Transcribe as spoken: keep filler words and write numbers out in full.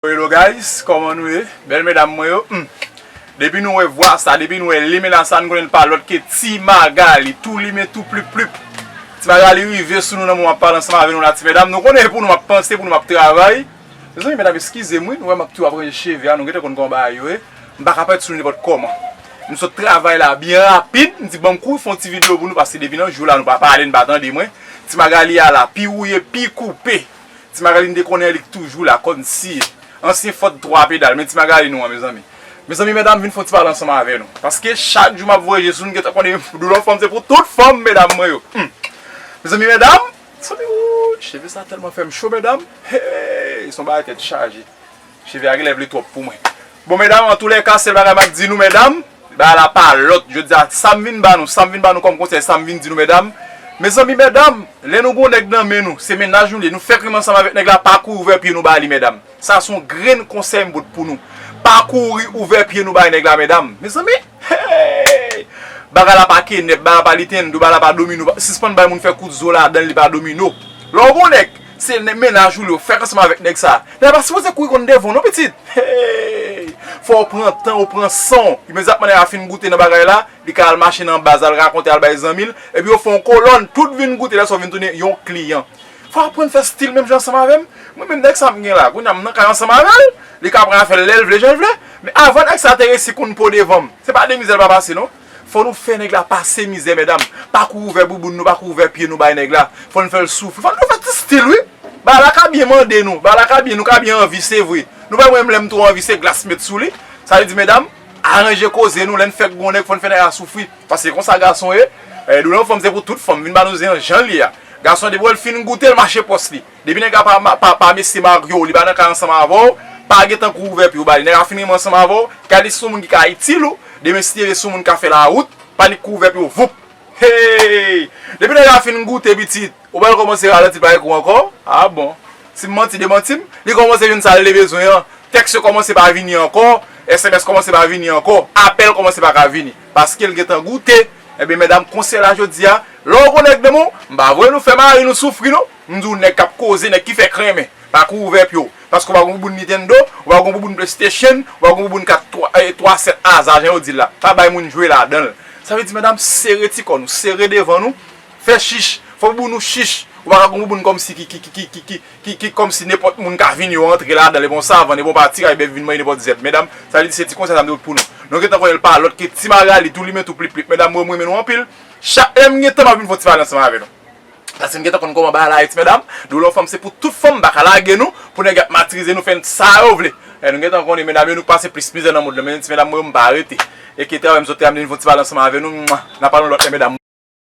Hello guys, kòman nou ye? Bèl medam mwen yo. Hmm. Depi nou wè vwa sa, depi nou wè limena sa, nou konnen l pa lòt ke Ti Magali, tou limen, tou plip plip. Ti Magali rive sou nou nan moman m ap pale ansanm avè nou la, ti medam. Nou konnen e pou nou m ap panse, pou nou m ap travay. Mezanmi, medam, eskize m wi, nou wè m ap tou ap ranje cheve a, nou gentan konn kòman bagay yo ye. M pa ka parèt sou nou nenpòt kòman. M sot travay la byen rapid, m di ban m kouri fè yon ti videyo pou nou, paske depi nan jou la nou pa pale, nou pa tande mwen. Ti Magali a la, pi wouye, pi koupe. Ti Magali, m te konnen li k toujou la, kòmsi ansyen Ford twa pedal, men Ti Magali nou an, mezanmi. Mezanmi, medam, vin fè yon ti pale ansanm avè nou. Paske chak jou m ap voye je sou nou, gentan konnen doulè fanm se pou tout fanm, medam mwen yo. Hmm. Mezanmi, medam, santi, wouy, cheve sa tèlman fè m cho, medam. Hey, se yon bagay tèt chaje. Cheve a genlè vle twòp pou mwen. Bon, medam, antoulèka, sèl bagay m ap di nou, medam, bagay la pa lòt. Jodi a, sa m vin ba nou, sa m vin ba nou kòm konsèy, sa m vin di nou, medam. Mezanmi, medam, lè nou gon nèg nan men nou, se mennaj nou li ye, nou fèk renmen ansanm avèk nèg la, pa kouri ouvè pye nou ba li, medam. Sa se yon grenn konsèy m pot pou nou. Pa kouri ouvè pye nou bay nèg la, medam. Mezanmi, hey! Bagay la pa kenèp, bagay la pa Nintendo, bagay la pa domino. Pa, sispann bay moun fè kout zo ladan l, li pa domino. Lè w gon nèg, se nè-, mennaj ou li ye, w fèk ansanm avèk nèg sa. Nèg la pa sipoze kouri konn devan w non, pitit. Hey! Fò w pran tan, w pran san w. Imedyatman nèg la fin goute nan bagay la, li ka al mache nan baz, al rakonte, al bay zanmi l, epi yo fè yon kolòn, tout vin goute, lè sa w vin tounen yon kliyan. Fò w aprann fè stil menm jan ansanm avè m. Mwen menm nèg sa m gen la, kounye a m nan kay ansanm avè l, li ka pran afè l lè l vle, jan l vle. Men avan nèg sa te resi konn po devan m. Se pa de mizè l pa pase non. Fò nou fè nèg la pase mizè, medam. Pa kouri ouvè bouboun nou, pa kouri ouvè pye nou bay nèg la. Fò n fè l soufri. Fò nou fè ti stil wi. Bagay la ka byen mande nou. Bagay la ka byen, nou ka byen anvi, se vre. Nou pa wè m lè m twò anvi, se glas m met sou li. Sa vle di, medam, aranje koze nou, lè n fèk gon nèg, fò n fè nèg la soufri. Paske konsa gason ye, eh, doulè yon fanm se pou tout fanm, vin ba nou zen an jan l ye a. Gason depi w wè l fin goute, l mache pòs li. Depi nèg la pa, pa, pa mesye Mario, li pa nan kay ansanm avè w, pa gentan kouri ouvè pye w ba li. Nèg la fin renmen ansanm avè w, kay li se yon moun ki ka itil ou, demen si li se yon moun ka fè lawout, pa nik kouri ouvè pye w, voup. Hey! Depi nèg la fin goute pitit, ou pral kòmanse ralanti l pa ret kou ankò? A bon. Si m manti, demanti m. Li kòmanse jwenn sa l te bezwen an. Tèks yo kòmanse pa vini ankò. S M S kòmanse pa vini ankò. Apèl kòmanse pa ka vini. Paske l gentan goute. Ebyen, medam, konsèy la jodi a, lè w gon nèg nan men w, m pa voye nou fè mari nou soufri non. M di w nèg k ap koze, nèg ki fèk renmen. Pa kouri ouvè pye w. Paske w pa gon bouboun Nintendo, w pa gon bouboun PlayStation, w pa gon bouboun kat twa, eh, twa sèt aza, jan yo di l la. Pa bay moun jwe ladan l. Sa vle di, medam, sere ti kò nou, sere devan nou, fè chich. Fò bouboun nou chich. Ou pa ka gon bouboun kòmsi ki, ki, ki, ki, ki, ki, ki, ki kòmsi nenpòt moun ka vin yo antre ladan l, epi yon savann, epi yon pa tiray bèf vin manje nenpòt zèb. Medam, sa vle di se ti konsèy sa m te pot pou nou. Nou gentan konnen l pa lòt ke Ti Magali, tou limen, tou plip plip. Medam, mwen, mwen renmen nou anpil. Chak lè m gen tan, m ap vin fè yon ti pale ansanm avè nou. Paske m gentan konn kòman bagay la ye, ti medam. Doulè fanm se pou tout fanm, m pa ka lage nou, pou nèg ap matirize nou, fè n sa yo vle. E nou gentan konnen, medam yo, nou pase plis mizè nan mond lan, men ti medam mwen yo, m pa rete. E ke travay m sot travay, m vin fè yon ti pale ansanm avè nou, mwa, n a pale yon lòt lè, medam.